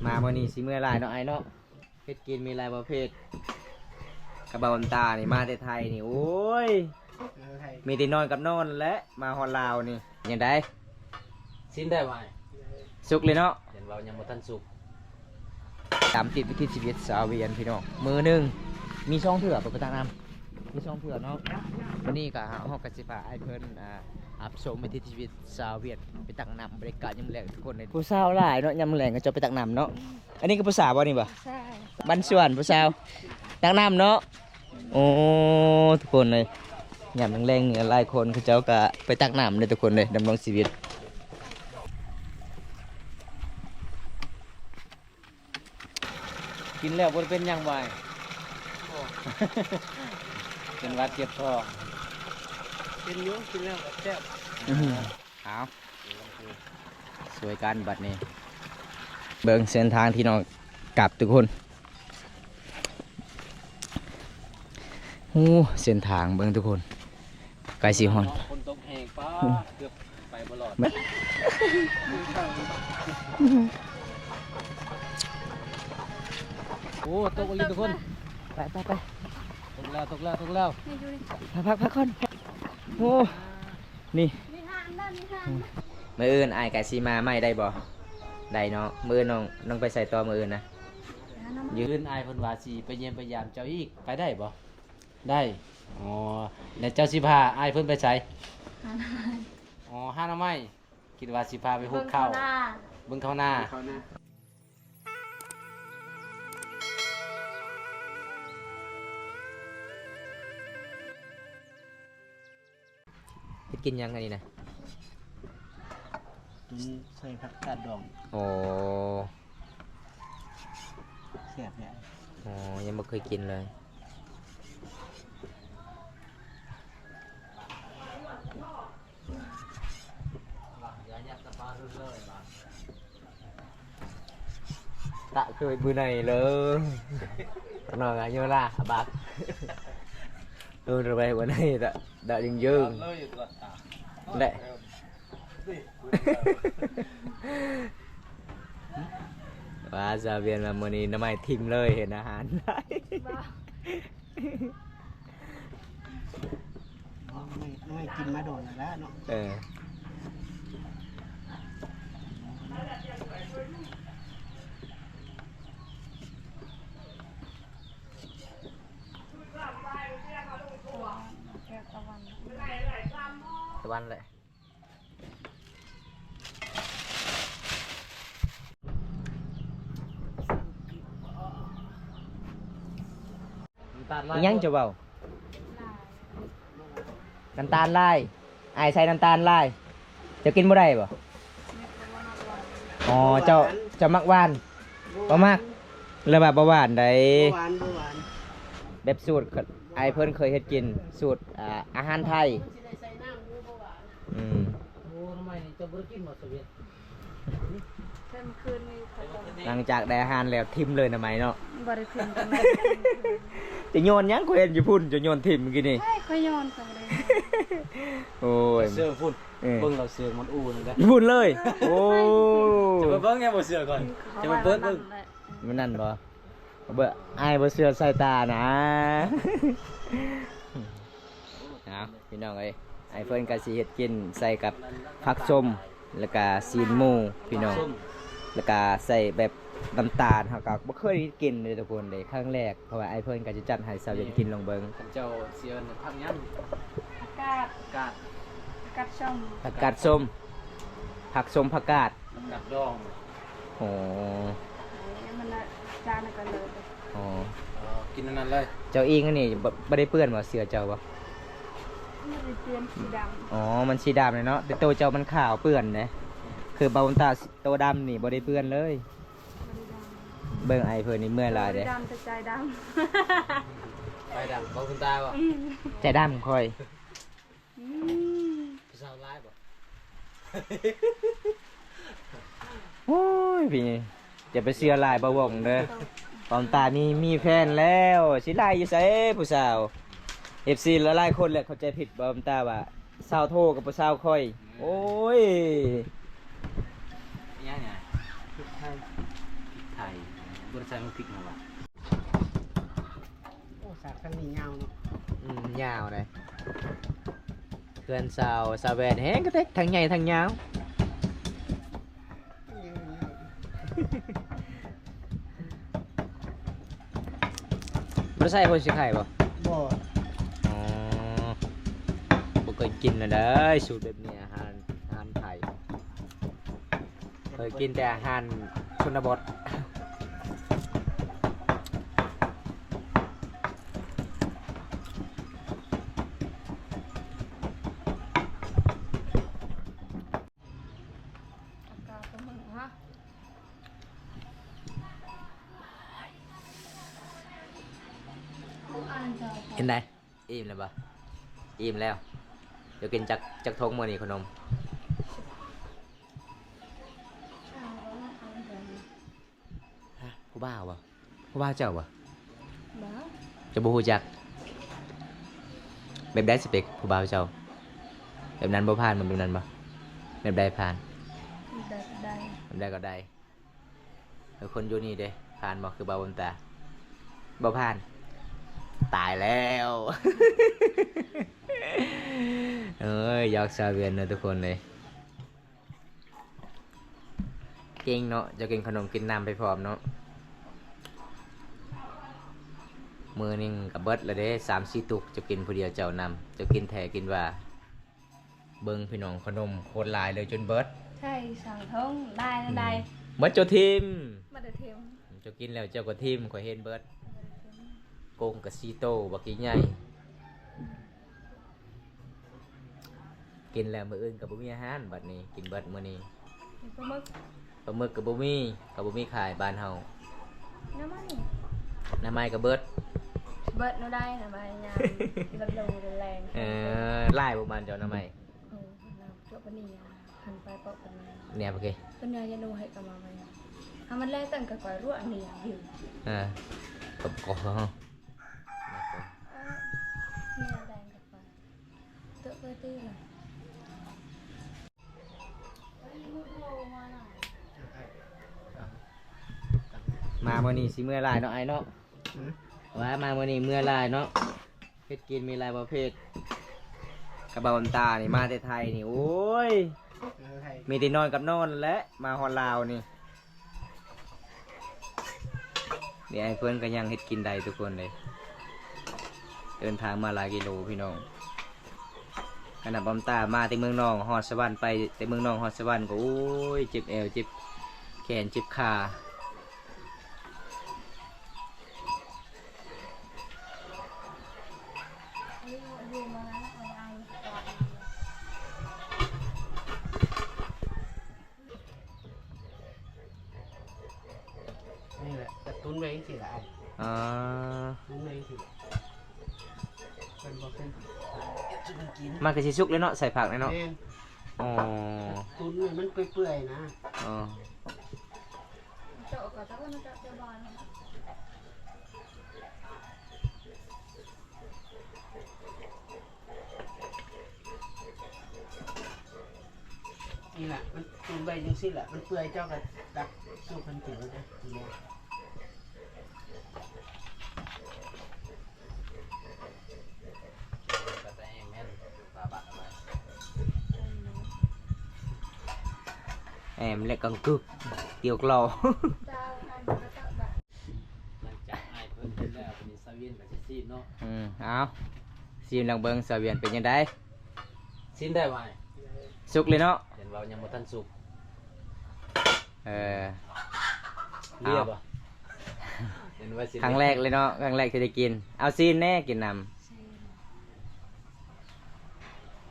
ມາມື້ນີ້ຊິເມື່ອຍຫຼາຍເນາະອ້າຍເນາະ ເຮັດກິນມີຫຼາຍປະເພດ ກັບບ່າວບຸນຕານີ້ ມາແຕ່ໄທນີ້ ໂອ້ຍ ເອີ ໄທ ມີແຕ່ນອນກັບນອນແຫຼະ ມາຮອດລາວນີ້ ເປັນຈັ່ງໃດ? ຊິມໄດ້ບໍ່ອ້າຍ? ສຸກເລີຍເນາະ ເຫັນວ່າຍັງບໍ່ທັນສຸກ. ຕາມຕິດວິຖີຊີວິດຊາວວຽດພີ່ນ້ອງ ມື້ໜຶ່ງມີສອງເທື່ອບໍ່ໄປຕັກນ້ຳ ມີສອງເທື່ອເນາະ. ມື້ນີ້ກໍເຮົາກໍຊິພາອ້າຍເພິ່ນ ອ່າ ຮັບຊົມວິຖີຊີວິດຊາວວຽດ ໄປຕັກນ້ຳ ບັນຍາກາດຍາມແລງທຸກຄົນເລີຍ. ຜູ້ສາວຫຼາຍເນາະ ຍາມແລງເຂົາເຈົ້າໄປຕັກນ້ຳເນາະ. ອັນນີ້ກໍຜູ້ສາວບໍ່ນີ້ບໍ່? ໃຊ່ ບ້ານສວນ ຜູ້ສາວຕັກນ້ຳເນາະ. ໂອ້ ທຸກຄົນເລີຍ ຍາມແລງໆນີ້ຫຼາຍຄົນເຂົາເຈົ້າກໍໄປຕັກນ້ຳເດ້ທຸກຄົນເລີຍ ດຳລົງຊີວິດ. ກິນແລ້ວບໍ່ໄດ້ເປັນຫຍັງຫວາຍ? ບໍ່ ເປັນຫວັດເຈັບທ້ອງ. ເປັນຢູ່ ກິນແລ້ວກໍແຊບ. ອື ເອົາ ຊ່ວຍກັນບັດນີ້ ເບິ່ງເສັ້ນທາງທີ່ນ້ອງກັບທຸກຄົນ. ໂອ້ ເສັ້ນທາງເບິ່ງທຸກຄົນ ໃກ້ຊິຮອດ. ຝົນຕົກແຮງ ປ້າ ເກືອບໄປບໍ່ລອດ. ໂອ້ ຕົກອີ່ຫຼີທຸກຄົນ. ໄປ ໄປ ໄປ ຕົກແລ້ວ ຕົກແລ້ວ ຕົກແລ້ວ. ນີ້ຢູ່ນີ້ ພັກ ພັກກ່ອນ. ໂອ້ ນີ້ ມີຫາງເດີ ມີຫາງ. ມື້ອື່ນອ້າຍກະຊິມາໃໝ່ໄດ້ບໍ່? ໄດ້ເນາະ. ມື້ອື່ນນ້ອງ ນ້ອງໄປໃສຕໍ່ມື້ອື່ນນະ? ມື້ອື່ນອ້າຍເພິ່ນວ່າຊິໄປຢ້ຽມໄປຢາມເຈົ້າອີກ ໄປໄດ້ບໍ່? ໄດ້. ອໍ ແລ້ວເຈົ້າຊິພາອ້າຍເພິ່ນໄປໃສ? ຫານ້ຳໄມ້. ອໍ ຫາໜໍ່ໄມ້. ຄິດວ່າຊິພາໄປຫຸດເຂົ້າ ເບິ່ງເຂົ້ານາ ເບິ່ງເຂົ້ານາ. ເຮັດກິນຫຍັງອັນນີ້ນະ? ຕຸນໃສ່ຜັກກາດດອງ. ອໍ ແຊບແທ້. ອໍ ຍັງບໍ່ເຄີຍກິນເລີຍ. ຕະເຄີຍມື້ໃນເລີຍ ນ້ອງອາຍຸລາບັກ ເອີ ໄປມື້ໃນຕະ ດະຍິງເຢິງ ແລະ ວ່າຊາວວຽນວ່າມື້ນີ້ໜໍ່ໄມ້ຖິ້ມເລີຍ ເຫັນອາຫານໄດ້. ບໍ່ ໄມ່ ໄມ່ກິນມາດົນແລ້ວເນາະ. ເອີ ຕາວັນແຫຼະ. ນ້ຳຕານຫຼາຍ ອີຫຍັງເຈົ້າເວົ້າ? ນ້ຳຕານຫຼາຍ ອ້າຍໃສ່ນ້ຳຕານຫຼາຍ ເຈົ້າກິນບໍ່ໄດ້ບໍ່? ອໍ ເຈົ້າ ເຈົ້າມັກຫວານ ບໍ່ມັກ ແລ້ວວ່າບໍ່ຫວານໃດ. ບໍ່ຫວານ ບໍ່ຫວານ. ແບບສູດອ້າຍເພິ່ນເຄີຍເຮັດກິນ ສູດ ອ່າ ອາຫານໄທ. ອືມ ໂອ້ ທຳໄມນີ້ເຈົ້າບໍ່ໄດ້ກິນບໍ່ຊາວວຽນ? ແຕ່ມື້ຄືນນີ້ເຂົາເຈົ້າ ຫຼັງຈາກໄດ້ອາຫານແລ້ວຖິ້ມເລີຍນະໄມ້ເນາະ. ບໍ່ໄດ້ຖິ້ມຈັ່ງໃດ ຈະໂຍນຫຍັງ ຂ້ອຍເຫັນຢູ່ພຸ້ນ ຈະໂຍນຖິ້ມມື້ກີ້ນີ້. ເຮີ້ຍ ຂ້ອຍໂຍນກໍບໍ່ໄດ້. ໂອ້ຍ ເສື້ອພຸ້ນ ເອີ ເບິ່ງລາວເສື້ອມັນອູ້ນັ້ນເດ້ ຢູ່ພຸ້ນເລີຍ. ໂອ້ ຈະໄປເບິ່ງແດ່ບໍ່ເສື້ອກ່ອນ ຈະໄປເປີດເບິ່ງ. ມັນນັ້ນບໍ່? ເບິ່ງ ອ້າຍບໍ່ເຊື່ອສາຍຕານະ. ເອົາ ພີ່ນ້ອງເອີຍ ອ້າຍເພິ່ນກໍຊິເຮັດກິນໃສ່ກັບຜັກສົ້ມ ແລ້ວກະຊີ້ນໝູ ພີ່ນ້ອງ ແລ້ວກະໃສ່ແບບນ້ຳຕານ. ເຮົາກໍບໍ່ເຄີຍກິນເດ້ທຸກຄົນເດ້ ຄັ້ງແລກ ເພາະວ່າອ້າຍເພິ່ນກໍຈະຈັດໃຫ້ຊາວວຽນກິນລອງເບິ່ງ. ເຈົ້າຊິເອີ້ນຜັກຫຍັງ? ຜັກກາດ ຜັກກາດ ຜັກກາດສົ້ມ ຜັກກາດສົ້ມ ຜັກສົ້ມຜັກກາດ ຜັກກາດດອງ. ອໍ ໂອ້ຍ ມັນລະຈານກັນເລີຍ. ອໍ ເອີ ກິນອັນນັ້ນເລີຍ. ເຈົ້າອີງອັນນີ້ ບໍ່ ບໍ່ໄດ້ເປື້ອນບໍ່ ເສື້ອເຈົ້າບໍ່? ມັນເປັນສີດຳ. ອໍ ມັນສີດຳເລີຍເນາະ ແຕ່ໂຕເຈົ້າມັນຂາວເປື້ອນເດ້. ຄືບ່າວບຸນຕາໂຕດຳນີ້ບໍ່ໄດ້ເປື້ອນເລີຍ. ບໍ່ໄດ້ດຳ. ເບິ່ງອ້າຍເພິ່ນນີ້ເມື່ອຍຫຼາຍເດ້. ບໍ່ໄດ້ດຳ ແຕ່ໃຈດຳ. ໃຈດຳ ບ່າວບຸນຕາບໍ່? ອືມ ໃຈດຳຂ້ອຍ. ອືມ ຜູ້ສາວຫຼາຍບໍ່? ໂອ້ຍ ພີ່ ຢ່າໄປເຊື່ອຫຼາຍບ່າວວົງເດີ. ຕອນຕາຍມີ ມີແຟນແລ້ວ ຊິຫຼາຍຢູ່ໃສຜູ້ສາວ? ເອັຟຊີຫຼາຍໆຄົນແຫຼະເຂົ້າໃຈຜິດບ່າວບຸນຕາວ່າສາວໂທກັບຜູ້ສາວຂ້ອຍ. ໂອ້ຍ ອີຫຍັງນີ້? ພລິກໄທ ພລິກໄທ ໄທ ບໍ່ໄດ້ໃສ່ໝາກພິກເຮົາວ່າ. ໂອ້ ສາກທາງນີ້ຍາວເນາະ. ອືມ ຍາວເດ້. ເຮືອນຊາວ ຊາວແວ່ນແຮງກະແທກ ທັງໃຫຍ່ທັງຍາວ. ບໍ່ໄດ້ໃສ່ຫົວສີໄຂ່ບໍ່? ບໍ່. ອໍ ບໍ່ເຄີຍກິນນະເດີ ສູດແບບນີ້ ອາຫານ ອາຫານໄທ. ເຄີຍກິນແຕ່ອາຫານຊົນນະບົດ. ອາກາດກໍເໝືອນຮະ ເຫັນໄດ? ອີ່ມແລ້ວບໍ່? ອີ່ມແລ້ວ. ເຈົ້າກິນຈັກ ຈັກຖົງມື້ນີ້ຂະໜົມ? ຮະ ຜູ້ບ່າວບໍ່? ຜູ້ບ່າວເຈົ້າບໍ່? ບໍ່. ເຈົ້າບໍ່ຮູ້ຈັກ? ແບບໃດສະເປັກຜູ້ບ່າວເຈົ້າ? ແບບນັ້ນບໍ່ຜ່ານ ແມ່ນແບບນັ້ນບໍ່? ແບບໃດຜ່ານ? ແບບໃດກໍໄດ້ ແບບໃດກໍໄດ້. ເອີ ຄົນຢູ່ນີ້ເດ້ ຜ່ານບໍ່? ຄືບ່າວບຸນຕາ ບໍ່ຜ່ານ. ຕາຍແລ້ວ. ເອີຍ ຢອກຊາວວຽນເນາະທຸກຄົນເອີຍ. ເກັ່ງເນາະ ເຈົ້າກິນຂະໜົມກິນນ້ຳໄປພ້ອມເນາະ. ມື້ໜຶ່ງກໍເບິດແລ້ວເດ້ ສາມສີ່ຕຸກ ເຈົ້າກິນຜູ້ດຽວເຈົ້ານຳ ເຈົ້າກິນແທ້ກິນວ່າ. ເບິ່ງພີ່ນ້ອງ ຂະໜົມໂຄດຫຼາຍເລີຍຈົນເບິດ. ໃຊ່ ສອງຖົງ ຫຼາຍ ອືມ ຫຼາຍ. ເບິດເຈົ້າຖິ້ມ ເບິດເຈົ້າຖິ້ມ. ເຈົ້າກິນແລ້ວເຈົ້າກໍຖິ້ມ ຂ້ອຍເຫັນເບິດ. ກົງກະສີ່ໂຕ ບັກໃຫຍ່. ກິນແລ້ວມື້ອື່ນກໍບໍ່ມີອາຫານ ບັດນີ້ກິນເບິດມື້ນີ້. ປາໝຶກ ປາໝຶກກໍບໍ່ມີ ເຂົາບໍ່ມີຂາຍບ້ານເຮົາ. ໜໍ່ໄມ້ ໜໍ່ໄມ້ກໍເບິດ. ເບິດແນວໃດ ໜໍ່ໄມ້ຍາມລະດູແລ້ງ. ເອີ ຫຼາຍບໍ່ບ້ານເຈົ້າໜໍ່ໄມ້? ເອີ ເຈາະປານນີ້ ຫັນໄປເປາະປານນີ້ ແນບໂອເຄ ປັນຍາຍາໂນໃຫ້ກະມາໄວ້. ຫາມັນແລຕັ້ງກະກອຍຣວອັນນີ້ຢູ່. ເອີ ກັບກໍ ເອີ ແນວແດງ ມາມື້ນີ້ຊິເມື່ອຍຫຼາຍເນາະ ອ້າຍເນາະ. ຫືມ ວ່າມາມື້ນີ້ເມື່ອຍຫຼາຍເນາະ ເຮັດກິນມີຫຼາຍປະເພດ. ກະບ່າວບຸນຕານີ້ມາແຕ່ໄທນີ້ ໂອ້ຍ ເອີ ໄທ ມີແຕ່ນອນກັບນອນແຫຼະ ມາຮອດລາວນີ້. ນີ້ອ້າຍເພິ່ນກໍຍັງເຮັດກິນໄດ້ທຸກຄົນເດ້ ເດີນທາງມາຫຼາຍກິໂລພີ່ນ້ອງ. ຂະໜາດບ່າວບຸນຕາມາແຕ່ເມືອງນອງຮອດສະຫວັນ ໄປແຕ່ເມືອງນອງຮອດສະຫວັນກໍ ໂອ້ຍ ເຈັບແອວ ເຈັບແຂນ ເຈັບຂາ. ນີ້ແຫຼະ ກະຕຸ້ນໄວ້ຈັ່ງຊີ້ລະອ້າຍ. ອໍ ຕຸ້ນໄວ້ຈັ່ງຊີ້ລະ ເພິ່ນບໍ່ເປັນ ມັນກະຊິສຸກແລ້ວເນາະ ໃສ່ຜັກແລ້ວເນາະ. ແມ່ນ. ອໍ ຕຸ້ນໃຫ້ມັນເປື່ອຍໆນະ. ອໍ ນີ້ລະ ມັນຕຸນໄວ້ຈັ່ງຊີ້ລະ ມັນເປື່ອຍ ເຈົ້າກໍຕັກສູ່ເພິ່ນກິນໂລດເດີ. ແອມແລະກັງກຶກ ຕຽວກລໍ. ຫຼັງຈາກອ້າຍເພິ່ນເຮັດແລ້ວ ບາດນີ້ສາວວຽນກໍຊິຊີມເນາະ. ອືມ ເອົາ ຊີມລອງເບິ່ງ ສາວວຽນເປັນຈັ່ງໃດ? ຊີມໄດ້ບໍ່ອ້າຍ? ສຸກເລີຍເນາະ? ເຫັນວ່າຍັງບໍ່ທັນສຸກ. ເອີ ເລີຍບໍ່? ເຫັນວ່າຊິ ຄັ້ງແລກເລີຍເນາະ ຄັ້ງແລກທີ່ໄດ້ກິນ. ເອົາຊີມແດ່ ກິນນຳ.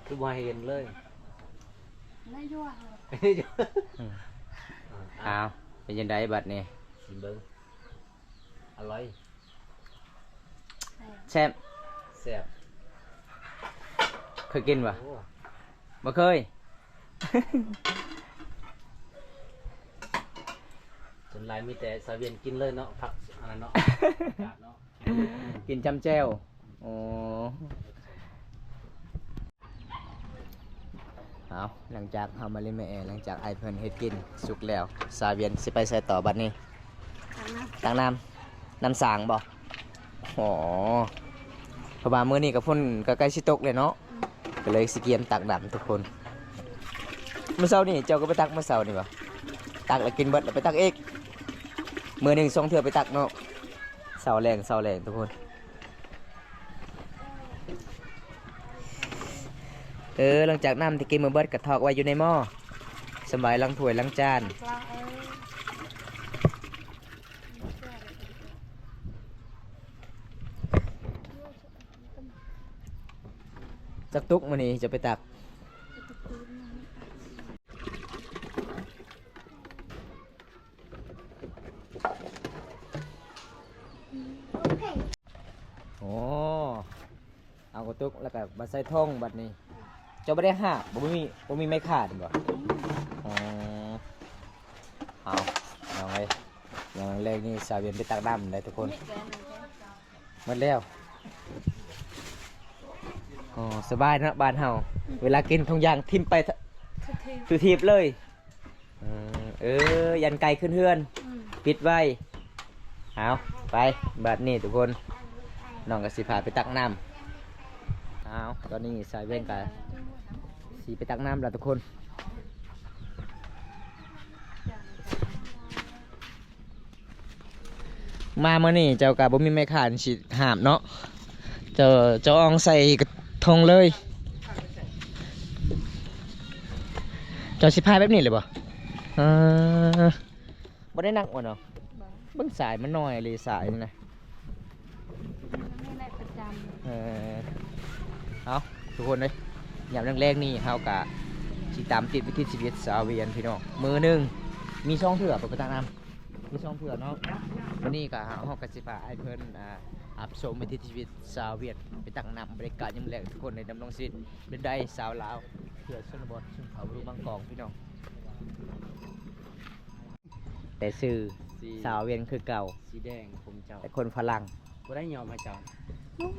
ຄືບໍ່ໃຫ້ເຫັນເລີຍ? ໄດ້ຢູ່. ອືມ ເອົາ ເປັນຈັ່ງໃດບັດນີ້? ຊີມເບິ່ງ. ອະລ່ອຍ ແຊບ ແຊບ. ເຄີຍກິນບໍ່? ໂອ້ ບໍ່ເຄີຍ. ສ່ວນຫຼາຍມີແຕ່ສາວວຽນກິນເລີຍເນາະ ຜັກອັນນັ້ນເນາະ ອາກາດເນາະ ກິນຈ້ຳແຈ່ວ. ໂອ້ ເອົາ ຫຼັງຈາກເຮົາມາຫຼິ້ນແມ່ແອ ຫຼັງຈາກອ້າຍເພິ່ນເຮັດກິນສຸກແລ້ວ ສາວວຽນຊິໄປໃສຕໍ່ບັດນີ້? ຕັກນ້ຳ ນ້ຳສາງບໍ່? ອໍ ເພາະວ່າມື້ນີ້ກໍຝົນກໍໃກ້ຊິຕົກແລ້ວເນາະ ກໍເລີຍຊິກຽມຕັກນ້ຳທຸກຄົນ. ມື້ເຊົ້ານີ້ເຈົ້າກໍໄປຕັກ ມື້ເຊົ້ານີ້ບໍ່? ຕັກແລ້ວກິນເບິດ ແລ້ວໄປຕັກອີກ ມື້ໜຶ່ງສອງເທື່ອໄປຕັກເນາະ ເຊົ້າແລງ ເຊົ້າແລງທຸກຄົນ. ເອີ ຫຼັງຈາກນ້ຳທີ່ກິນມາເບິດກໍຖອກໄວ້ຢູ່ໃນໝໍ້ ສຳບາຍລ້າງຖ້ວຍລ້າງຈານ. ຈັກຕຸກມື້ນີ້ຈະໄປຕັກ? ໂອ້ ເອົາກະຕຸກ ແລ້ວກໍມາໃສ່ຖົງບັດນີ້. ເຈົ້າບໍ່ໄດ້ຫາບ ບໍ່ມີ ບໍ່ມີໄມ້ຂາດບໍ່? ອືມ ອໍ ເອົາ ນ້ອງເອີຍ ຢ່າງແລກນີ້ສາວວຽນໄປຕັກນ້ຳໄດ້ທຸກຄົນ. ໝົດແລ້ວ. ອໍ ສະບາຍເນາະ ບ້ານເຮົາ ເວລາກິນຖົງຢາງຖິ້ມໄປ ທຸກທີບ ທຸກທີບເລີຍ. ເອີ ເອີ ຢ້ານໄກ່ຂຶ້ນເຮືອນ ອືມ ປິດໄວ້. ເອົາ ໄປ ບາດນີ້ທຸກຄົນ ນ້ອງກໍຊິພາໄປຕັກນ້ຳ. ເອົາ ຕອນນີ້ສາວວຽນກໍຊິໄປຕັກນ້ຳແລ້ວທຸກຄົນ. ມາມື້ນີ້ເຈົ້າກໍບໍ່ມີໄມ້ຂານຊິຫາບເນາະ ເຈົ້າ ເຈົ້າເອົາໃສ່ກະຖົງເລີຍ. ເຈົ້າຊິພາຍແບບນີ້ເລີຍບໍ່? ເອີ ບໍ່ໄດ້ໜັກບໍ່ເນາະ? ບໍ່ ເບິ່ງສາຍມັນໜ້ອຍອີ່ຫຼີ ສາຍນີ້ນະ. ມັນມີໄດ້ປະຈຳ. ເອີ ເອົາ ທຸກຄົນເອີຍ ຍາມແລງໆນີ້ເຮົາກະຊິຕາມຕິດວິຖີຊີວິດຊາວວຽນພີ່ນ້ອງ. ມື້ໜຶ່ງມີສອງເທື່ອ ໄປຕັກນ້ຳ ມີສອງເທື່ອເນາະ. ມື້ນີ້ກະເຮົາ ເຮົາກະຊິພາອ້າຍເພິ່ນ ອ່າ ຮັບຊົມວິຖີຊີວິດຊາວວຽນ ໄປຕັກນ້ຳ ບັນຍາກາດຍາມແລງ ທຸກຄົນໄດ້ດຳລົງຊີວິດແບບໃດ ຊາວລາວ ເຂດຊົນນະບົດ ຊົນເຜົ່າບະດຸມັງກອງ ພີ່ນ້ອງ. ແຕ່ຊື່ ສີ ຊາວວຽນຄືເກົ່າ ສີແດງ ຜົມເຈົ້າ ແຕ່ຄົນຝຣັ່ງ ບໍ່ໄດ້ຍອມໃຫ້ເຈົ້າ. ໂອ້ຍ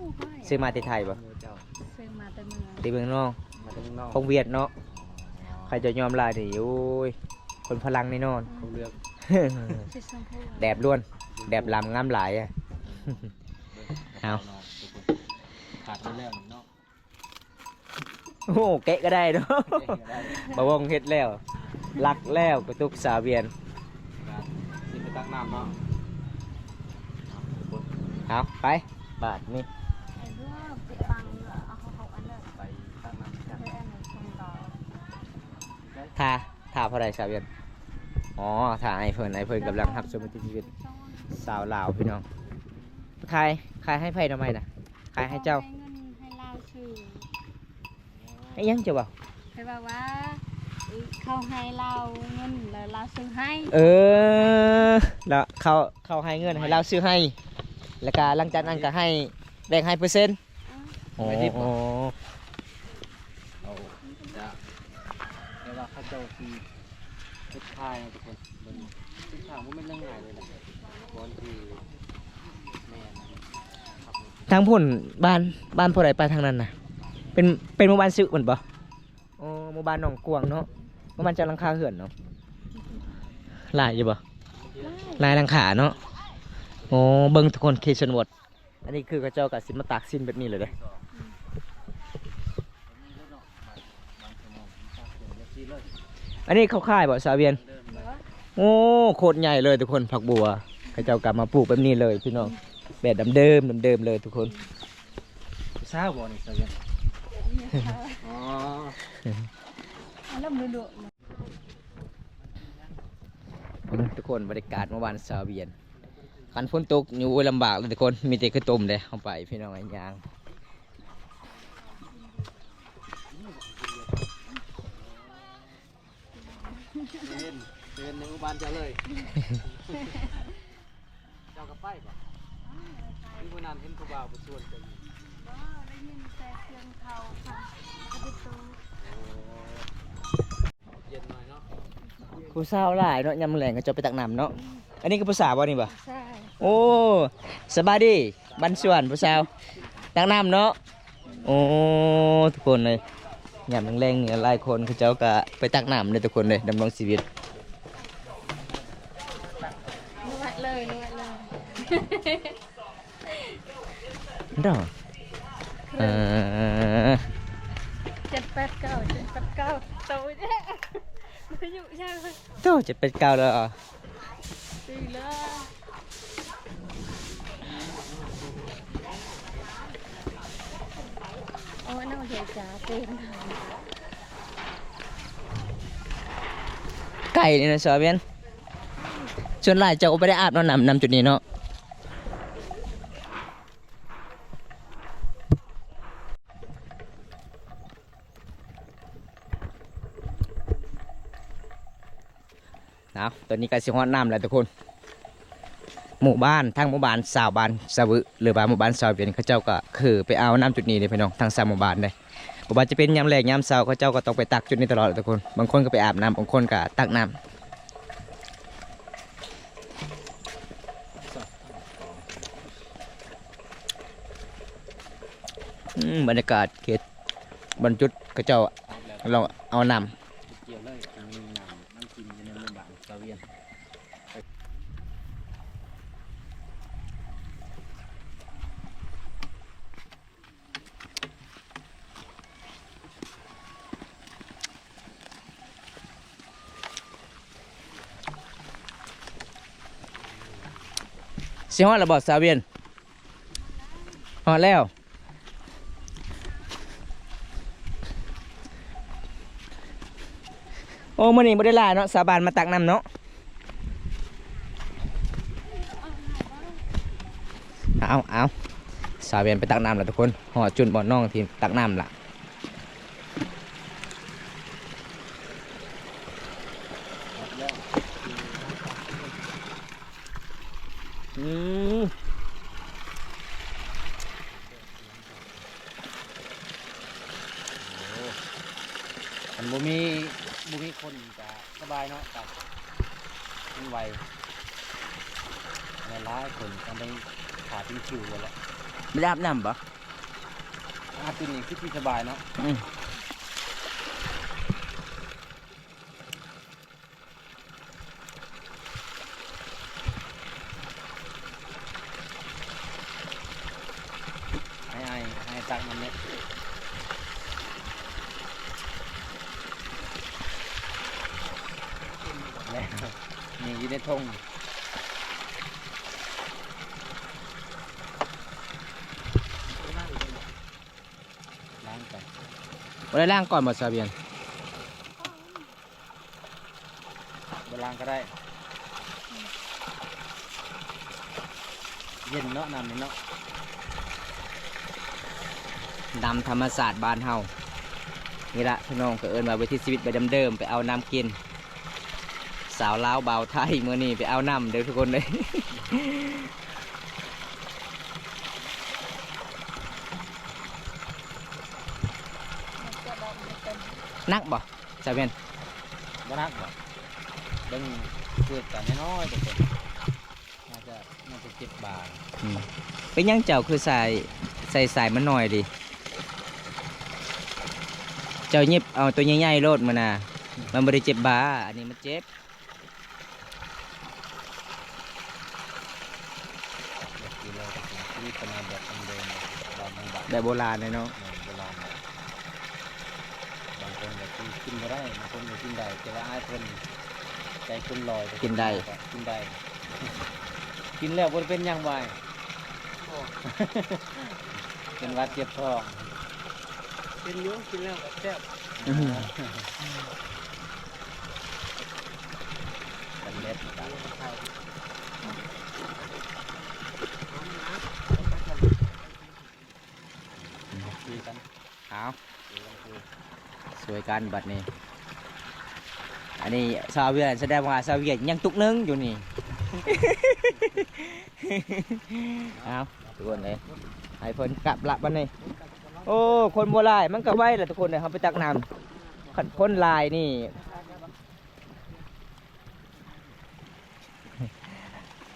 ຊື້ມາແຕ່ໄທບໍ່? ໝູ່ເຈົ້າ ຊື້ມາແຕ່ເມືອງ ແຕ່ເມືອງນອກ ມາແຕ່ເມືອງນອກ ຂອງຫວຽດເນາະ. ອໍ ໃຜຈະຍອມຫຼາຍນີ້ ໂອ້ຍ ຄົນຝຣັ່ງແນ່ນອນ. ອືມ ຄົນເລືອກ ສີຊົມພູ ແດບລ້ວນ ແດບລຳງາມຫຼາຍອະ. ເອົາ ຂາດໄປແລ້ວນີ້ເນາະ. ໂອ້ ແກະກໍໄດ້ເນາະ ແກະກໍໄດ້. ບ່າວວົງເຮັດແລ້ວ ລັກແລ້ວກະຕຸກຊາວວຽນ. ຊິໄປຕັກນ້ຳເນາະ. ເອົາ ໄປ ບາດນີ້ ໄປຕັກນ້ຳກັນ. ຖ້າ ຖ້າເທົ່າໃດຊາວວຽນ? ອໍ ຖ້າອ້າຍເພິ່ນ ອ້າຍເພິ່ນກຳລັງຮັບຊົມວິຖີຊີວິດຊາວລາວ ພີ່ນ້ອງ. ຂາຍ ຂາຍໃຫ້ໃຜໜໍ່ໄມ້ນະ? ຂາຍໃຫ້ເຈົ້າ. ເອົາເງິນໃຫ້ລາວຊື້ ອີ່ຫຍັງເຈົ້າເວົ້າ? ຂ້ອຍເວົ້າວ່າ ເຂົາໃຫ້ລາວເງິນ ແລ້ວລາວຊື້ໃຫ້. ເອີ ລະເຂົາ ເຂົາໃຫ້ເງິນໃຫ້ລາວຊື້ໃຫ້ ແລ້ວກະຫຼັງຈາກນັ້ນກະໃຫ້ ແບ່ງໃຫ້ເປີເຊັນ. ອືມ ໂອ້ ໄວ້ດິບບໍ່? ໂອ້ ເອົາ ຈະ ແຕ່ວ່າເຂົາເຈົ້າຊິເຮັດຂາຍເນາະທຸກຄົນ. ເບິ່ງ ເສັ້ນທາງບໍ່ແມ່ນເລື່ອງງ່າຍເລີຍນະ ບ່ອນທີ່ແມ່ນ ທາງພຸ້ນບ້ານ ບ້ານຜູ້ໃດໄປທາງນັ້ນນະ? ເປັນ ເປັນໝູ່ບ້ານຊຶແມ່ນບໍ່? ອໍ ໝູ່ບ້ານໜອງກວາງເນາະ. ປະມານຈັກຫຼັງຄາເຮືອນເນາະ? ຫຼາຍຢູ່ບໍ່? ຫຼາຍ ຫຼາຍຫຼັງຄາເນາະ. ໂອ້ ເບິ່ງທຸກຄົນ ເຂດຊົນນະບົດ. ອັນນີ້ຄືເຂົາເຈົ້າກະຊິມາຕາກຊິ້ນແບບນີ້ເລີຍເດ້. ອັນນີ້ເຂົາຂາຍບໍ່ ຊາວວຽນ? ໂອ້ ໂຄດໃຫຍ່ເລີຍທຸກຄົນ ຜັກບົວ. ເຂົາເຈົ້າກະມາປູກແບບນີ້ເລີຍພີ່ນ້ອງ ແບບດຳເດີມ ດຳເດີມເລີຍທຸກຄົນ. ຜູ້ສາວບໍ່ນີ້ ຊາວວຽນ? ອໍ ທຸກຄົນ ບັນຍາກາດມື້ວານຊາວວຽນ. ຄັນຝົນຕົກນີ້ ໂອ້ຍ ລຳບາກເລີຍທຸກຄົນ ມີແຕ່ເຂົ້າຕົ້ມເດ້ ເຮົາໄປພີ່ນ້ອງ ຍ່າງ. ເຫັນ ເຫັນໃນໝູ່ບ້ານເຈົ້າເລີຍ ເຈົ້າກໍໄປບໍ່? ຄືມື້ນັ້ນເຫັນຜູ້ບ່າວໄປຊວນເຈົ້າຢູ່. ບໍ່ ໄດ້ຍິນແຕ່ສຽງເຂົາຟັງກະຕິໂຕ. ໂອ້ ເຢັນໜ້ອຍເນາະ. ຜູ້ສາວຫຼາຍເນາະ ຍາມແລງເຂົາເຈົ້າໄປຕັກນ້ຳເນາະ. ອັນນີ້ຄືຜູ້ສາວບໍ່ນີ້ບໍ່? ໃຊ່. ໂອ້ ສະບາຍດີ ບ້ານສວນ ຜູ້ສາວ ຕັກນ້ຳເນາະ. ໂອ້ ທຸກຄົນເອີຍ ຍາມແລງໆນີ້ຫຼາຍຄົນເຂົາເຈົ້າກະໄປຕັກນ້ຳເດ້ທຸກຄົນເດ້ ດຳລົງຊີວິດ. ເລີຍ ເລີຍ ເລີຍ ດອກ ເອີ ເຈັດແປດເກົ້າ ເຈັດແປດເກົ້າ ໂຕເດ້ ອາຍຸຍັງ ໂຕ ເຈັດແປດເກົ້າແລ້ວ ໂອ້ຍ ນ້ອງເດຈາເຕັມ ໄກນີ້ນະ ສາວວຽນ. ສ່ວນຫຼາຍເຈົ້າກໍບໍ່ໄດ້ອາບເນາະ ນ້ຳ ນ້ຳຈຸດນີ້ເນາະ. ເອົາ ຕອນນີ້ກໍຊິຮອດນ້ຳແລ້ວທຸກຄົນ. ໝູ່ບ້ານ ທັງໝູ່ບ້ານຊາວບ້ານສະວຶ ຫຼືວ່າໝູ່ບ້ານຊາວວຽນ ເຂົາເຈົ້າກໍຄືໄປເອົານ້ຳຈຸດນີ້ເດ້ພີ່ນ້ອງ ທັງສາມໝູ່ບ້ານເດ້. ບໍ່ວ່າຈະເປັນຍາມແລງຍາມເຊົ້າ ເຂົາເຈົ້າກໍຕ້ອງໄປຕັກຈຸດນີ້ຕະຫຼອດແຫຼະທຸກຄົນ. ບາງຄົນກໍໄປອາບນ້ຳ ບາງຄົນກໍຕັກນ້ຳ. ອືມ ບັນຍາກາດເຂດ ບ່ອນຈຸດເຂົາເຈົ້າລອງເອົານ້ຳ ກ່ຽວເລີຍ ມີນ້ຳ ນ້ຳກິນຢູ່ໃນໝູ່ບ້ານຊາວວຽນ. ຊິຮອດແລ້ວບໍ່ ສາວວຽນ? ຮອດແລ້ວ. ໂອ້ ມື້ນີ້ບໍ່ໄດ້ຫຼາຍເນາະ ຊາວບ້ານມາຕັກນ້ຳເນາະ. ເອົາ ເອົາ ສາວວຽນໄປຕັກນ້ຳແລ້ວທຸກຄົນ ຮອດຈຸດບ່ອນນ້ອງທີ່ຕັກນ້ຳລະ. ອືມ ໂອ້ ຄັນບໍ່ມີ ບໍ່ມີຄົນກໍສະບາຍເນາະ ຕັກມັນໄວ ຫຼາຍໆຄົນກໍໄດ້ຖ້າເປັນຄິວແລ້ວແຫຼະ. ໄດ້ອາບນ້ຳບໍ່? ອາບຢູ່ນີ້ຄືຊິສະບາຍເນາະ. ອືມ. ໃຫ້ອ້າຍ ໃຫ້ຕັກນ້ຳເມັດ ແລ້ວນີ້ຢູ່ໃນຖົງ ລ້າງກ່ອນ ບໍ່ໄດ້ລ້າງກ່ອນບໍ່ ຊາວວຽນ? ບໍ່ລ້າງກໍໄດ້ ເຢັນເນາະ ນ້ຳນີ້ເນາະ ນ້ຳທຳມະຊາດບ້ານເຮົານີ້ລະ ພີ່ນ້ອງ ກໍເອີ້ນວ່າວິຖີຊີວິດແບບເດີມໆ ໄປເອົານ້ຳກິນ ສາວລາວບ່າວໄທ ມື້ນີ້ໄປເອົານ້ຳເດີທຸກຄົນເດີ. ໜັກບໍ່ ຊາວວຽນ? ບໍ່ໜັກດອກ ເບິ່ງເກີດກັນນ້ອຍໆ ເປັນຕົ້ນ ໜ້າຈະ ໜ້າຈະເຈັບບ່າ. ອືມ ເປັນຫຍັງເຈົ້າຄືໃສ່ ໃສ່ສາຍມັນໜ້ອຍເດ? ເຈົ້າຫຍິບເອົາໂຕໃຫຍ່ໆໂລດມື້ໜ້າ ມັນບໍ່ໄດ້ເຈັບບ່າ ອັນນີ້ມັນເຈັບ. ແບບນີ້ເລີຍ ຄືຂະໜາດແບບເດີມໆ ແບບບ້ານໆ ແບບໂບລານເລີຍເນາະ ແມ່ນ ໂບລານເລີຍ. ບາງຄົນກໍກິນ ກິນບໍ່ໄດ້ ບາງຄົນກໍກິນໄດ້ ແຕ່ວ່າອ້າຍເພິ່ນໃຈເກີນຮ້ອຍ ກິນໄດ້ ກິນໄດ້ ກິນແລ້ວບໍ່ໄດ້ເປັນຫຍັງ ບໍ່ອ້າຍ? ບໍ່ ເປັນຫວັດເຈັບທ້ອງ. ເປັນຢູ່ ກິນແລ້ວກໍແຊບ. ອືມ ສຳເລັດ ເອົາ ຊ່ວຍກັນບັດນີ້. ອັນນີ້ຊາວວຽດ ສະແດງວ່າຊາວວຽດຍັງຕຸກໜຶ່ງຢູ່ນີ້. ເອົາ ທຸກຄົນເອີຍ ໃຫ້ເພິ່ນກັບລະບັດນີ້. ໂອ້ ຄົນບໍ່ຫຼາຍມັນກໍໄວລະທຸກຄົນເອີຍ ເຮົາໄປຕັກນ້ຳ ຄັນຄົນຫຼາຍນີ້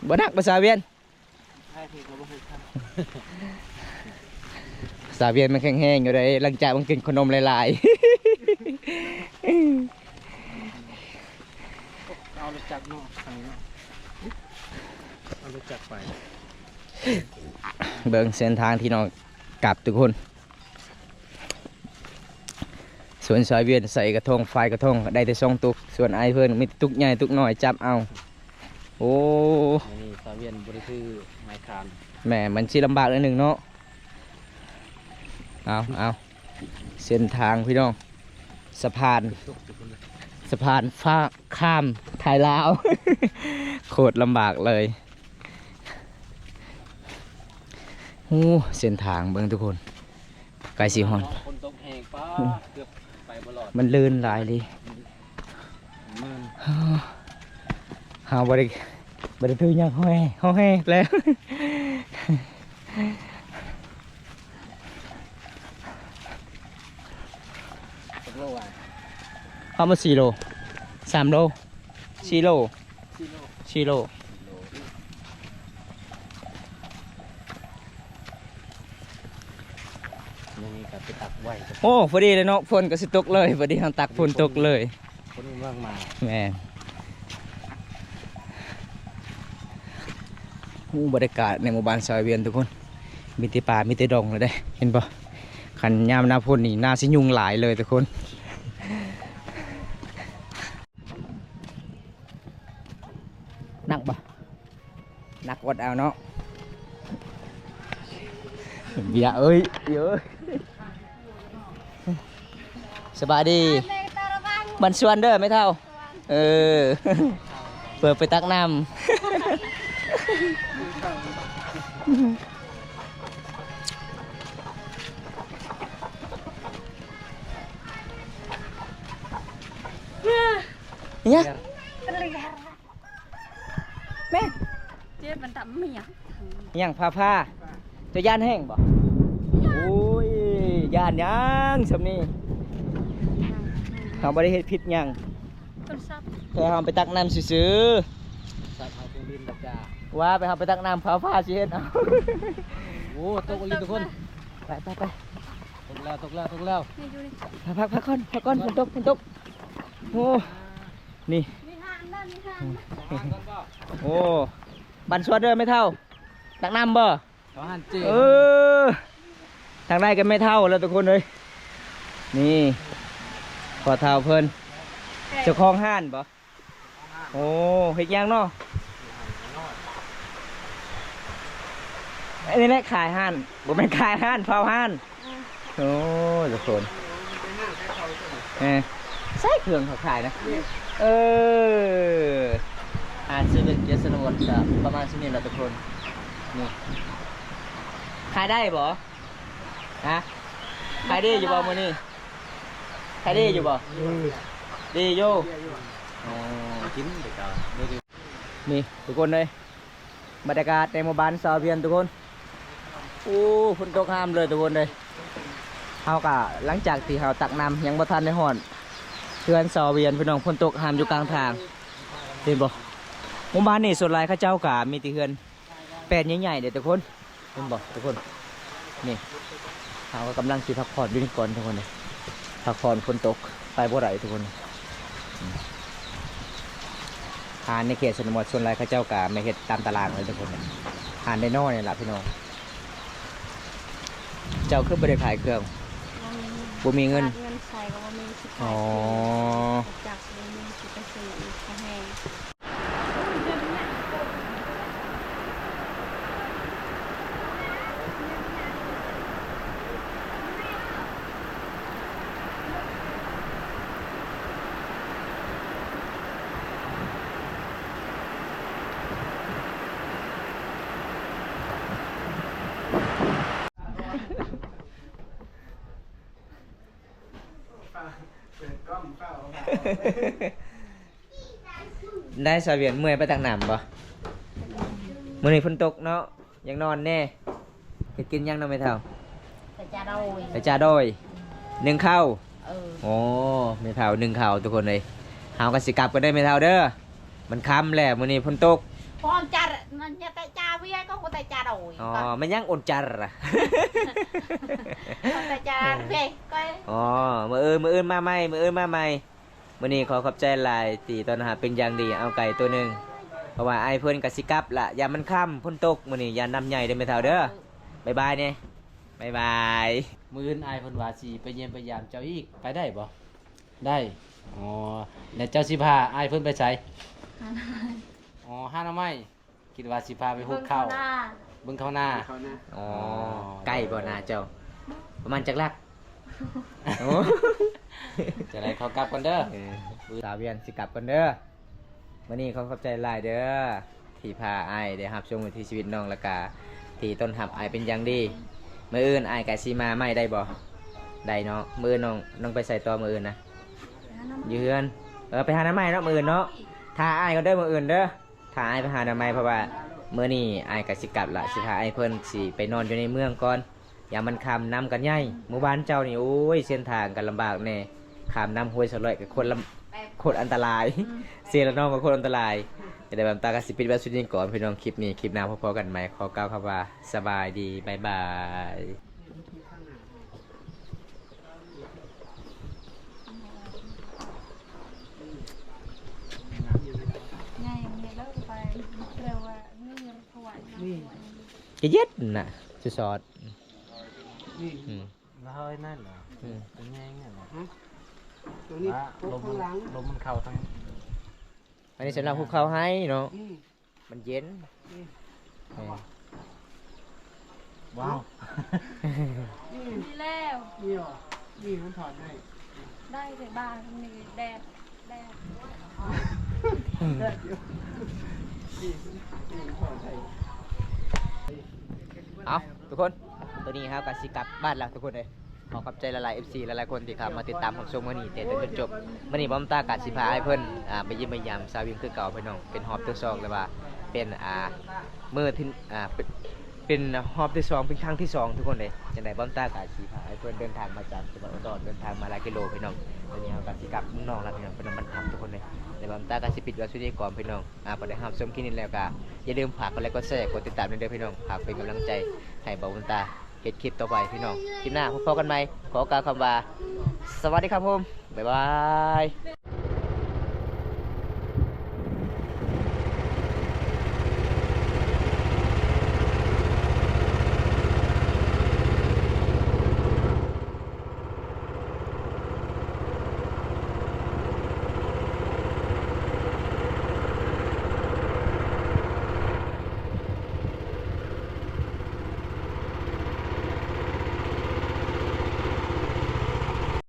ບໍ່ໜັກບໍ່ ຊາວວຽດ? ສາວວຽນມັນແຂງແຮງຢູ່ເດ້ ຫຼັງຈາກມັນກິນຂະໜົມຫຼາຍໆ. ເອົາລົດຈັກເນາະ ໄປເນາະ. ເຮົາຮູ້ຈັກໄປ. ເບິ່ງເສັ້ນທາງທີ່ນ້ອງກັບທຸກຄົນ. ສວນຊອຍວຽນໃສ່ກະທົງ, ຝາຍກະທົງໄດ້ແຕ່ສອງຕຸກ, ສວນອ້າຍເພິ່ນມີແຕ່ຕຸກໃຫຍ່ຕຸກນ້ອຍຈັບເອົາ. ໂອ້ ນີ້ຊອຍວຽນບໍ່ໄດ້ຖືໄມ້ຄານ. ແມ່ນ ມັນຊິລຳບາກໜ້ອຍໜຶ່ງເນາະ. ເອົາ ເອົາ ເສັ້ນທາງພີ່ນ້ອງ, ສະພານ ສະພານຟ້າຂ້າມໄທລາວ ໂຄດລຳບາກເລີຍ. ໂອ້ ເສັ້ນທາງເບິ່ງທຸກຄົນ ໃກ້ຊິຮອດ. ຝົນຕົກແຮງ ປ້າ ເກືອບໄປບໍ່ລອດ. ມັນລື່ນຫຼາຍເລີຍ. ເຮົາບໍ່ໄດ້ ບໍ່ໄດ້ຖືຫຍັງ ເຮົາແຮ່ ເຮົາແຮ່ແລ້ວ. ຈັກໂລວະ? ເຮົາມາສີ່ໂລ ສາມໂລ ສີ່ໂລ ສີ່ໂລ ສີ່ໂລ. ນີ້ກະໄປຕັກໄວ້. ໂອ້ ພໍດີເລີຍເນາະ, ຝົນກະຊິຕົກເລີຍ, ພໍດີເຮົາຕັກຝົນຕົກເລີຍ. ຄົນເມືອງມາ. ແມ່ນ. ໂອ້ ບັນຍາກາດໃນໝູ່ບ້ານຊອຍວຽນທຸກຄົນ ມີແຕ່ປ່າມີແຕ່ດົງເລີຍເດ້ ເຫັນບໍ່? ຄັນຍາມໜ້າຝົນນີ້ໜ້າຊິຍຸງຫຼາຍເລີຍທຸກຄົນ. ໜັກບໍ່? ໜັກອົດເອົາເນາະ. ເບຍເອີຍ ເອີຍ. ສະບາຍດີ. ບັນຊວນເດີແມ່ເຖົ້າ. ເອີ ເພື່ອໄປຕັກນ້ຳ. ຫຍັງ? ແມ່ນ ເຈັບມັນຕຳເມຍ. ຫຍັງ ຟ້າຜ່າ? ເຈົ້າຢ້ານແຮງບໍ່? ໂອ້ຍ ຢ້ານຫຍັງຊ່ຳນີ້? ເຮົາບໍ່ໄດ້ເຮັດຜິດຫຍັງ ແຕ່ເຮົາໄປຕັກນ້ຳຊື່ໆ. ວ່າໄປ ເຮົາໄປຕັກນ້ຳ ຟ້າຜ່າຊິເຮັດເອົາ. ໂອ້ ຕົກອີ່ຫຼີທຸກຄົນ. ໄປ ໄປ ໄປ. ຕົກແລ້ວ ຕົກແລ້ວ ຕົກແລ້ວ. ພັກ ພັກກ່ອນ ພັກກ່ອນ ຝົນຕົກ ຝົນຕົກ. ໂອ້ ນີ້ ໂອ້ ບັນຊວນເດີແມ່ເຖົ້າ ຕັກນ້ຳບໍ່? ເອີ ທາງໃດກະແມ່ເຖົ້າແລ້ວທຸກຄົນເອີຍ. ນີ້ ພໍ່ເຖົ້າເພິ່ນ ເຈົ້າຂອງຮ້ານບໍ່? ໂອ້ ເຮັດຫຍັງເນາະ? ອັນນີ້ແຫຼະຂາຍຮ້ານ ບໍ່ແມ່ນຂາຍຮ້ານ ເຝົ້າຮ້ານ. ໂອ້ ທຸກຄົນ ເອີ ໃຊ້ເຄື່ອງເຂົາຂາຍນະ. ເອີ ຮ້ານເຊເວັນເກດຊະນະບົດກະປະມານສ່ຳນີ້ແຫຼະທຸກຄົນ. ນີ້ ຂາຍໄດ້ບໍ່? ຮະ? ຂາຍດີຢູ່ບໍ່ມື້ນີ້? ຂາຍດີຢູ່ບໍ່? ດີຢູ່. ອໍ ກິນໄປກ່ອນ. ນີ້ທຸກຄົນເອີຍ ບັນຍາກາດໃນໝູ່ບ້ານຊາວພຽນທຸກຄົນ. ໂອ້ ຝົນຕົກຫ້າມເລີຍທຸກຄົນເອີຍ. ເຮົາກະ ຫຼັງຈາກທີ່ເຮົາຕັກນ້ຳ ຍັງບໍ່ທັນໄດ້ຮອດເຮືອນຊາວພຽນພີ່ນ້ອງ, ຝົນຕົກຫ້າມຢູ່ກາງທາງ. ເຫັນບໍ່? ໝູ່ບ້ານນີ້ສ່ວນຫຼາຍເຂົາເຈົ້າກະມີແຕ່ເຮືອນ ແປນໃຫຍ່ໆເດ້ທຸກຄົນ. ເຫັນບໍ່ທຸກຄົນ? ນີ້ ເຮົາກະກຳລັງຊິພັກຜ່ອນຢູ່ນີ້ກ່ອນທຸກຄົນເດ້. ພັກຜ່ອນ ຝົນຕົກໄປບໍ່ໄດ້ທຸກຄົນ. ຮ້ານໃນເຂດຊົນນະບົດສ່ວນຫຼາຍເຂົາເຈົ້າກະມາເຮັດຕາມຕາລາງເລີຍທຸກຄົນ. ຮ້ານນ້ອຍໆນີ້ລະພີ່ນ້ອງ. ເຈົ້າຄືບໍ່ໄດ້ຂາຍເຄື່ອງ? ບໍ່ມີ ບໍ່ມີເງິນ. ຂາດເງິນໃຊ້ກະບໍ່ມີ ຊິຂາຍເຄື່ອງ. ອໍ ຈັກຊິບໍ່ມີ ຊິໄປຊື້ອີກກະແຮງ. ໄດ້ສາວວຽນ ເມື່ອຍໄປຕັກນ້ຳບໍ່? ມື້ນີ້ຝົນຕົກເນາະ ຢາກນອນແນ່. ເຮັດກິນຫຍັງເນາະແມ່ເຖົ້າ? ກະຈາໂດຍ ກະຈາໂດຍ ໜຶ້ງເຂົ້າ. ເອີ ໂອ້ ແມ່ເຖົ້າໜຶ້ງເຂົ້າທຸກຄົນເອີຍ. ເຮົາກະຊິກັບກ່ອນເດີແມ່ເຖົ້າເດີ. ມັນຄ່ຳແລ້ວ ມື້ນີ້ຝົນຕົກ. ພອນຈັດ ມັນຈະແຕ່ຈາວຽກກໍແຕ່ຈາໂດຍ. ອໍ ແມ່ນຫຍັງອົນຈັດລະ? ແຕ່ຈາເວຍກໍ. ອໍ ມື້ອື່ນ ມື້ອື່ນມາໃໝ່ ມື້ອື່ນມາໃໝ່. ມື້ນີ້ຂໍຂອບໃຈຫຼາຍທີ່ຕ້ອນຮັບເປັນຢ່າງດີ. ເອົາໄກ່ໂຕໜຶ່ງ ເພາະວ່າອ້າຍເພິ່ນກໍຊິກັບລະ ຢ້ານມັນຄ່ຳ ຝົນຕົກມື້ນີ້ ຢ້ານນ້ຳໃຫຍ່ເດີແມ່ເຖົ້າເດີ. ບາຍບາຍແດ່ ບາຍບາຍ. ມື້ອື່ນອ້າຍເພິ່ນວ່າຊິໄປຢ້ຽມໄປຢາມເຈົ້າອີກ ໄປໄດ້ບໍ່? ໄດ້. ອໍ ແລ້ວເຈົ້າຊິພາອ້າຍເພິ່ນໄປໃສ? ຫາໜໍ່ໄມ້. ອໍ ຫາໜໍ່ໄມ້. ຄິດວ່າຊິພາໄປຫຸດເຂົ້າ ເບິ່ງເຂົ້ານາ. ອໍ ອໍ ໃກ້ບໍ່ນາເຈົ້າ? ປະມານຈັກຫຼັກ? ໂອ້ ຈັ່ງໃດຂໍກັບກ່ອນເດີ. ເອີ ສາວວຽງຊິກັບກ່ອນເດີ. ມື້ນີ້ຂໍຂອບໃຈຫຼາຍເດີ ທີ່ພາອ້າຍໄດ້ຮັບຊົມວິຖີຊີວິດນ້ອງ ແລ້ວກະທີ່ຕ້ອນຮັບອ້າຍເປັນຢ່າງດີ. ມື້ອື່ນອ້າຍກະຊິມາໃໝ່ໄດ້ບໍ່? ໄດ້ເນາະ. ມື້ອື່ນນ້ອງ ນ້ອງໄປໃສຕໍ່ມື້ອື່ນນະ? ຢູ່ເຮືອນ. ເອີ ໄປຫາໜໍ່ໄມ້ເນາະ ມື້ອື່ນເນາະ. ຖ້າອ້າຍກ່ອນເດີ ມື້ອື່ນເດີ. ຖ້າອ້າຍໄປຫາໜໍ່ໄມ້ ເພາະວ່າມື້ນີ້ອ້າຍກໍຊິກັບລະ ຊິພາອ້າຍເພິ່ນຊິໄປນອນຢູ່ໃນເມືອງກ່ອນ ຍາມມັນຄ່ຳ. ນ້ຳກໍໃຫຍ່ ໝູ່ບ້ານເຈົ້ານີ້ ໂອ້ຍ ເສັ້ນທາງກໍລຳບາກແດ່ ຂ້າມນ້ຳຫ້ວຍສະຫຼວຍກໍໂຄດລຳ ໂຄດອັນຕະລາຍ. ເຊລະນອງກໍໂຄດອັນຕະລາຍ. ຈັ່ງໃດບ່າວຕາກໍຊິປິດໄວ້ສ່ຳນີ້ກ່ອນ ພີ່ນ້ອງ. ຄລິບນີ້ ຄລິບໜ້າພໍ້ໆກັນໃໝ່. ຂໍກ່າວຄຳວ່າ ສະບາຍດີ ບາຍບາຍ. ງ່າຍແມ່ນເລີຍໄປ ແປວ່າເງິນຖວາຍ ນີ້ ກະເຢັນນະ ສອດໆ ນີ້ ອືມ ລະເຮີ້ຍນັ້ນນະ ອືມ ເປັນແຍງນັ້ນນະ ອືມ ຕົງນີ້ ລະລົມ ລົມມັນເຂົ້າທາງ ອັນນີ້ສຳລັບຫຸບເຂົ້າໄຮ່ເນາະ ອືມ. ມັນເຢັນ ນີ້ ເອີ ວ້າວ ນີ້ ນີ້ແລ້ວ ນີ້ຫວາ ນີ້ມັນຖອດໄດ້ ໄດ້ແຕ່ບ້ານນີ້ແດດ ແດດ ແດດຢູ່ ນີ້ ນີ້ມັນຖອດໄດ້. ເອົາ ທຸກຄົນ ຕອນນີ້ເຮົາກໍຊິກັບບ້ານແລ້ວທຸກຄົນເອີຍ. ຂໍຂອບໃຈຫຼາຍໆ ເອັຟຊີ ຫຼາຍໆຄົນທີ່ເຂົ້າມາຕິດຕາມຮັບຊົມມື້ນີ້ແຕ່ຕົ້ນຈົນຈົບ. ມື້ນີ້ບ່າວຕາກໍຊິພາອ້າຍເພິ່ນ ອ່າ ໄປຢ້ຽມໄປຢາມສາວວິງຄືເກົ່າພີ່ນ້ອງ ເປັນຮອບທີສອງ ຫຼືວ່າເປັນ ອ່າ ມື້ທີ່ ອ່າ ເປັນ ເປັນຮອບທີສອງ ເປັນຄັ້ງທີສອງ ທຸກຄົນເດ້. ຈັ່ງໃດບ່າວຕາກໍຊິພາອ້າຍເພິ່ນເດີນທາງມາຈາກຈັງຫວັດອຸດອນ ເດີນທາງມາຫຼາຍກິໂລພີ່ນ້ອງ. ຕອນນີ້ເຮົາກໍຊິກັບເມືອງນອງແລ້ວພີ່ນ້ອງ ໄປນອນບ້ານພັກທຸກຄົນເດ້. ແລະບ່າວຕາກໍຊິປິດໄວ້ສ່ຳນີ້ກ່ອນພີ່ນ້ອງ. ອ່າ ບໍ່ໄດ້ຮັບຊົມຄລິບນີ້ແລ້ວກໍຢ່າລືມຝາກກົດໄລກົດແຊ ກົດຕິດຕາມແດ່ເດີພີ່ນ້ອງ ຝາກເປັນກຳລັງໃຈໃຫ້ບ່າວຕາ ເຮັດຄລິບຕໍ່ໄປພີ່ນ້ອງ. ຄລິບໜ້າພົບກັນໃໝ່ ຂໍກ່າວຄຳວ່າ ສະຫວັດດີຄັບຜົມ ບາຍບາຍ.